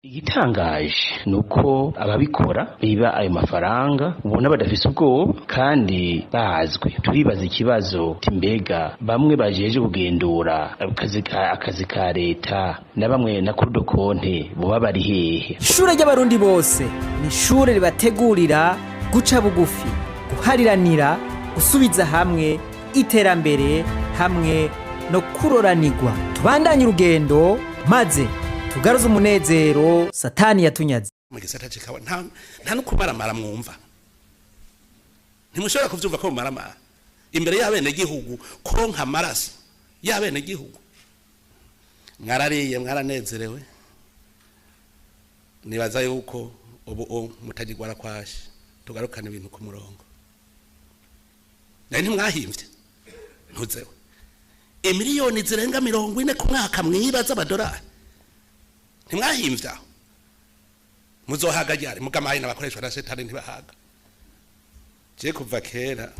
Igitangaje ni uko ababikora biba ayo mafaranga ubona badafise ubwoba kandi bazwi. Turibaza ikibazo uti mbega bamwe bajeje kugendura akazi ka leta na bamwe na cour des comptes boba bari hehe? Ishure ry'Abarundi bose ni ishure ribategurira guca bugufi, guhariranira, gusubiza hamwe, iterambere hamwe no kuroranirwa. Tubandanye urugendo maze tugaruze umunezero Satani yatunyaze. Mu gisata c'ikawa nta no kumaramara mwumva. Ntimushobora kuvyumva ko mumaramara imbere y'abenegihugu, konka amaraso y'abenegihugu. Mwarariye, mwaranezerewe. Nibaza yuko ubu mutagirwara kwashe, tugarukana ibintu ku murongo. Naye ntimwahimvye ntuzewe imiliyoni zirenga 40 ku mwaka mwiba z'amadolari. Ntimwahimvye aho muzohaga ryari? Mugamaye n'abakoreshwa na shetani ntibahaga. Je kuva kera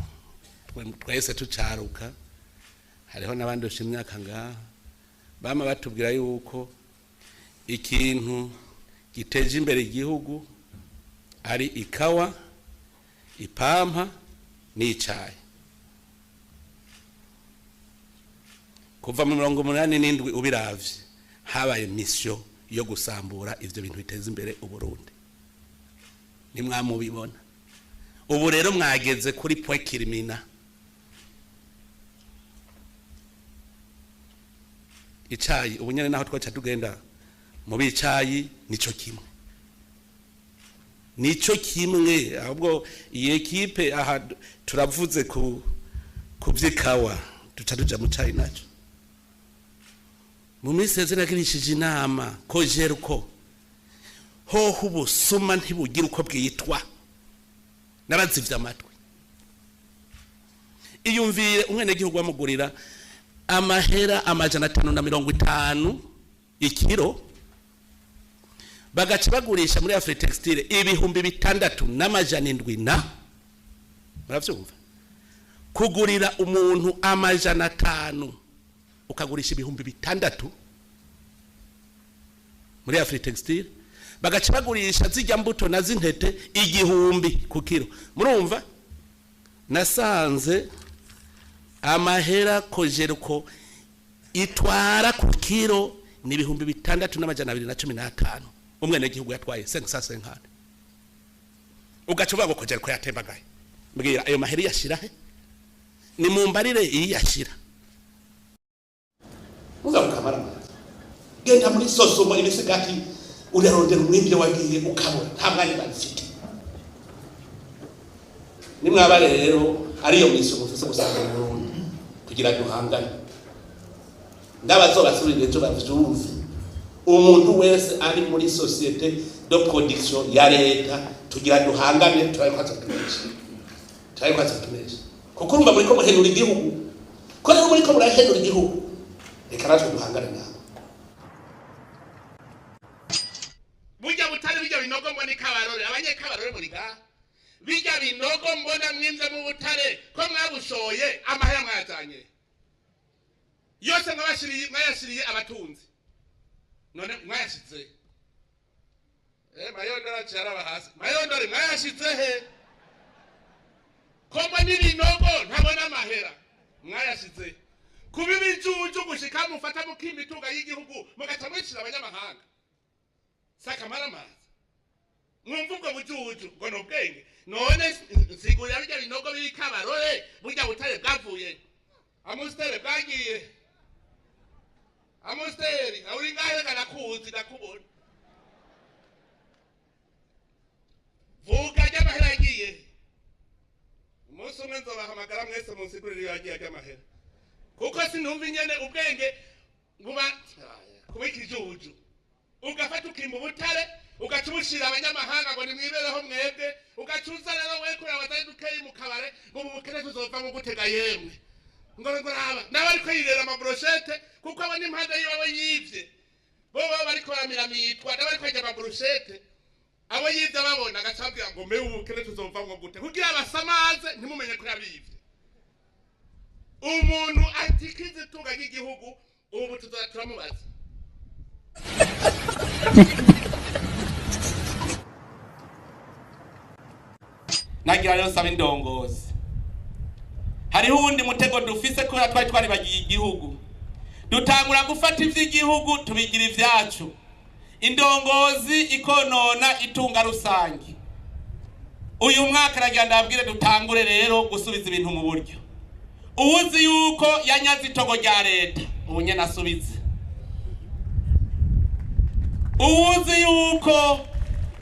twese tucaruka, hariho n'abandusha imyaka ngaha, bama batubwira yuko ikintu giteje imbere igihugu ari ikawa, ipampa n'icayi. Kuva mu 87 ubiravye, habaye mission yo gusambura ivyo bintu biteza imbere Uburundi. Nimwamubibona ubu rero mwageze kuri point culminant. Icayi ubu nyene naho twaca tugenda mu bicayi, nico kimwe, nico kimwe. Ahubwo iyi équipe aha turavuze ku vy'ikawa, duca tuja mu cayi naco. Mu minsi yeze nagirishije inama COGERCO, hoho ubusuma ntibugira uko bwitwa n'abazivye amatwi. Iyumvire umwenegihugu bamugurira amahera 550 ikiro, bagaca bagurisha muri Afritextile 6700 na muravyumva. Kugurira umuntu 500 ukagurisha 6000 muri Afritextile, bagaca bagurisha zijya mbuto na z'intete 1000 ku kiro. Murumva nasanze amahera COGERCO itwara ku kiro ni 6215. Umwenegihugu yatwaye 550, ugaca uvuga ngo COGERCO yatembagaye. Mbwira, ayo mahera yashira he? Ni mumbarire iyi yashira. Muza mukamara, genda muri SOSUMO, imisigati urarondera umwimbi wagiye ukabura, nta mwanya babifite. Nimwaba rero ariyo mission mufise gusanga mu Burundi kugira duhangane, ndabazobasubirira ejo bavyumve. Umuntu wese ari muri société de production ya leta, tugira duhangane, turabikwaza tunesha, turabikwaza tunesha, kuko urumva muriko muhenura igihugu. Ko rero muriko murahenura igihugu, reka natwe duhangane nabo. Burya butari bijya binogo mbona ikabarore, abanyekabarore muri ngaha, bijya binogo mbona mwinze mu butare, ko mwabushoye amahera mwayazanye yose, mwabashiriye, mwayashiriye abatunzi. None mwayashize mayondore aciye araba hasi. Mayondore, mwayashize he? Ko mbona ibinogo ntabona amahera, mwayashize kuba ibijuju gushika mufata mukima itunga y'igihugu mugaca mwicira abanyamahanga? Sakamaramaza mwumva ubwo bujuju ngo ni ubwenge. None nsigurira bijya binogo biri Kabarore, burya butare bwavuye amusiteri, bwagiye amusiteri. Uri ngahe? Nakuzi, ndakubona. Vuga ry'amahera yagiye. Umunsi umwe nzobahamagara mwese munsigurire iyo yagiye ry'amahera, kuko sinumva ingene ubwenge buba kuba ikijuju, ugafata ukimba ubutare ugaca ubushira abanyamahanga ngo nimwibereho mwebwe, ugaca uza rero we kureba abazari dukeyi mu kabare ngo mu bukene tuzovamo gutega. Yemwe, ngo raba nawe ariko yirera amabrochette, kuko abo n'impande yiwe abo yivye bo baba bariko baramiramitwa, nawe ariko arya amabrochette. Abo yivye babona agaca ababwira ngo mbe ubukene tuzovamwo gute, kugira abasamaze ntimumenye ko yabivye. Umuntu atikiza itunga ry'igihugu ubu tuzoza turamubaza. Nagira rero saba indongozi, hariho uwundi mutego dufise kubera twari twaribagiye igihugu, dutangura gufata ivy'igihugu tubigira ivyacu, indongozi ikonona itunga rusange. Uyu mwaka nagira ndabwire dutangure rero gusubiza ibintu mu buryo. Uwuzi yuko yanyaze itongo rya leta, ubu nyene asubize. Uwuzi yuko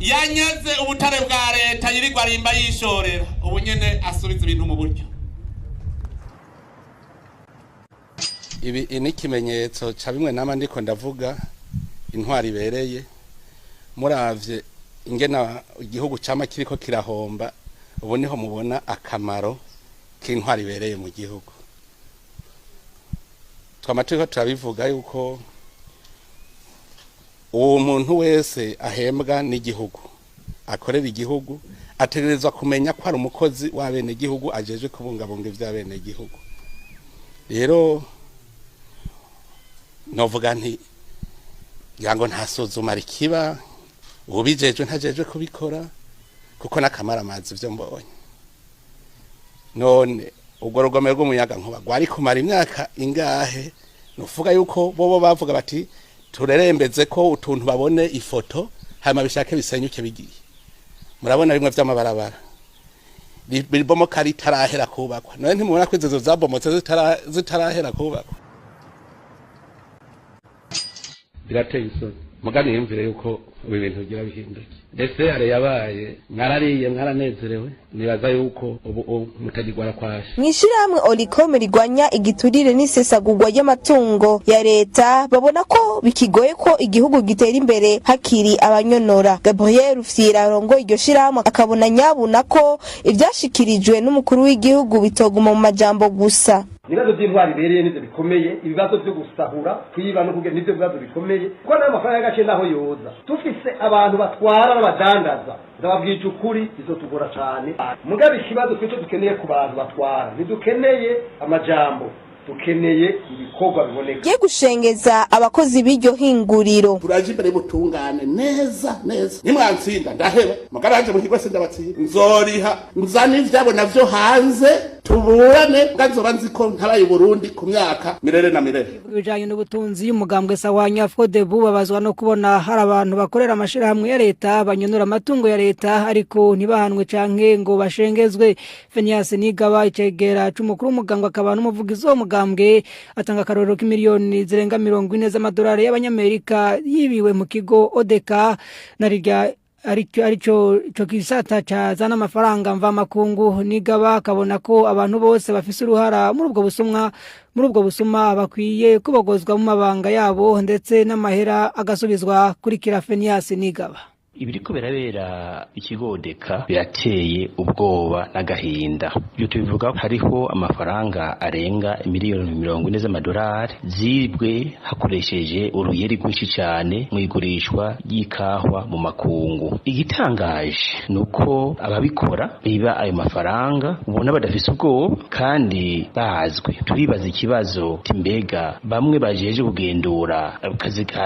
yanyaze ubutare bwa leta yirirwa arimba yishorera, ubu nyene asubiza ibintu mu buryo. Ibi ni ikimenyetso ca bimwe nama ndiko ndavuga, intwari ibereye. Muravye ingena igihugu cama kiriko kirahomba, ubu niho mubona akamaro k'intwari ibereye mu gihugu. Twama turiko turabivuga yuko uwo muntu wese ahembwa n'igihugu, akorera igihugu, ategerezwa kumenya ko ari umukozi w'abenegihugu, ajejwe kubungabunga ivy'abenegihugu. Rero novuga nti ngira ngo nta suzuma rikiba, ubijejwe ntajejwe kubikora, kuko n'akamaramazi ivyo mbonye. None ubwo rugomero rw'umuyaga nkuba rwari kumara imyaka ingahe? Nuvuga yuko bobo bavuga bati turerembeze ko utuntu babone ifoto, hanyuma bishake bisenyuke bigiye. Murabona bimwe vy'amabarabara bibomoka ritarahera kubakwa. None ntimubona ko izo zabomotse zitarahera kubakwa? Birateye isoni. Mugani yumvire yuko ubu ibintu bigira bihinduke. Ese are yabaye mwarariye mwaranezerewe, nibaza yuko ubu mutagigwara kwashe. Mw'ishirahamwe Olicom rigwanya igiturire n'isesagurwa ry'amatungo ya leta babona ko bikigoye ko igihugu gitera imbere hakiri abanyonora. Gabriel Rufyira arongoye iryo shirahamwe akabona nyabuna ko ivyashikirijwe n'umukuru w'igihugu bitoguma mu majambo gusa. Ibibazo by'intwari ibereye nivyo bikomeye, ibibazo vyo gusahura, kwiba no kugena nivyo bibazo bikomeye, kuko nayo mafaranga y'agaciro naho yoza. Tufise abantu batwara n'abadandaza, ndababwije ukuri bizotugora cane. Mugabe ikibazo twico dukeneye ku bantu batwara, ntidukeneye amajambo, dukeneye ibikorwa biboneka. Giye gushengeza abakozi b'iryo hinguriro. Turaje imbere y'ubutungane neza neza, nimwantsinda ndaheba, mugaranje muhirwe sindabatsinda, nzoriha nzane ivyabo navyo hanze tuburane, mbwa nzoba nzi ko ntabaye Burundi ku myaka mirere na mirere. Ibijanye n'ubutunzi, umugambwe Sawanya Frodebu babazwa no kubona hari abantu bakorera amashirahamwe ya leta banyonora amatungo ya leta ariko ntibahanwe canke ngo bashengezwe. Fenias Nigaba, icegera c'umukuru w'umugambwe akaba n'umuvugizi w'uwo mugambwe, atanga akarorero k'imiliyoni zirenga 40 z'amadolari y'abanyamerika yibiwe mu kigo Odeka na rirya aricyo ico kisata cazana amafaranga mvamakungu. Nigaba akabona ko abantu bose bafise uruhara muri ubwo busumwa bakwiye kubogozwa mu mabanga yabo ndetse n'amahera agasubizwa. Kurikira Fenias Nigaba. Ibiriko birabera ikigodeka birateye ubwoba n'agahinda. Ibyo tubivuga hariho amafaranga arenga miliyoni 40 z'amadolari zibwe hakoresheje uruyeri rwinshi cyane mu igurishwa ry'ikahwa mu makungu. Igitangaje nuko ababikora biba ayo mafaranga ubona badafise ubwoba kandi bazwi. Turibaza ikibazo mbega bamwe bajeje kugendura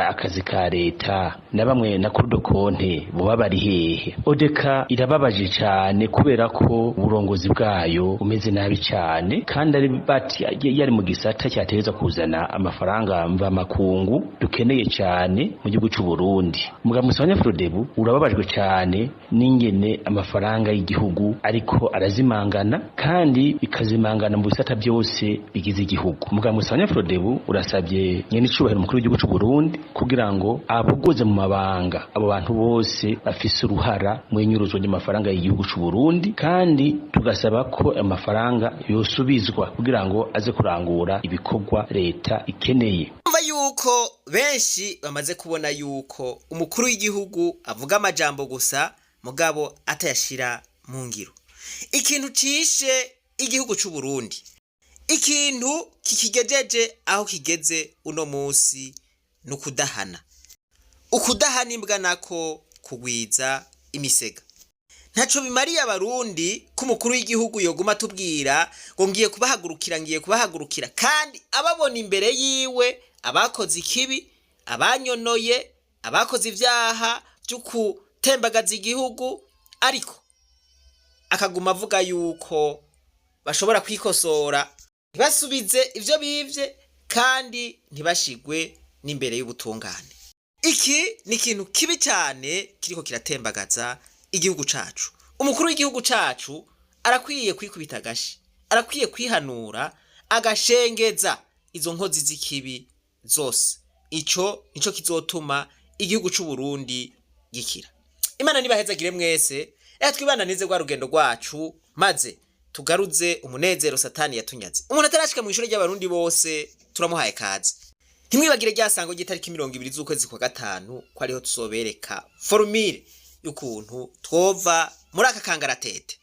akazi ka leta na bamwe na kurudo konte boba bari hehe? Odeka irababaje cyane kubera ko uburongozi bwayo bumeze nabi cyane, kandi ari bati yari mu gisata cyatereza kuzana amafaranga mva makungu dukeneye cyane mu gihugu cy'u Burundi. Mugabo Musanya Frodebu urababajwe cyane n'ingene amafaranga y'igihugu ariko arazimangana, kandi ikazimangana mu bisata byose bigize igihugu. Mugabo Musanya Frodebu urasabye nyene icubahiro umukuru w'igihugu cy'u Burundi kugira ngo abogoze mu mabanga abo bantu bose bafise uruhara mu inyuruzwa ry'amafaranga y'igihugu cy'u Burundi, kandi tugasaba ko amafaranga yosubizwa kugira ngo aze kurangura ibikorwa leta ikeneye. Umva yuko benshi bamaze kubona yuko umukuru w'igihugu avuga amajambo gusa mugabo atayashira mu ngiro. Ikintu cishe igihugu cy'u Burundi, ikintu kikigejeje aho kigeze uno munsi, nukudahana. Ukudahana imbwa nako kugwiza imisega. Ntaco bimariye abarundi ko umukuru w'igihugu yoguma atubwira ngo ngiye kubahagurukira, ngiye kubahagurukira, kandi ababona imbere yiwe abakoze ikibi, abanyonoye, abakoze ivyaha byo gutembagaza igihugu, ariko Akaguma avuga yuko bashobora kwikosora, ntibasubize ivyo bivye, kandi ntibashigwe n'imbere y'ubutungane. Iki ni ikintu kibi cyane kiriko kiratembagaza igihugu cacu. Umukuru w'igihugu cacu arakwiye kwikubita agashi, arakwiye kwihanura, agashengeza izo nkozi z'ikibi zose. Ico nico kizotuma igihugu c'u Burundi gikira. Imana nibahezagire mwese. Reka twibananize rwa rugendo rwacu, maze tugaruze umunezero Satani yatunyaze. Umuntu atarashika mu ishuri ry'Abarundi bose, turamuhaye kaze. Ntimwibagire rya sango ry'itariki 20 z'ukwezi kwa gatanu, ko ariho tuzobereka formule y'ukuntu twova muri aka kangaratete.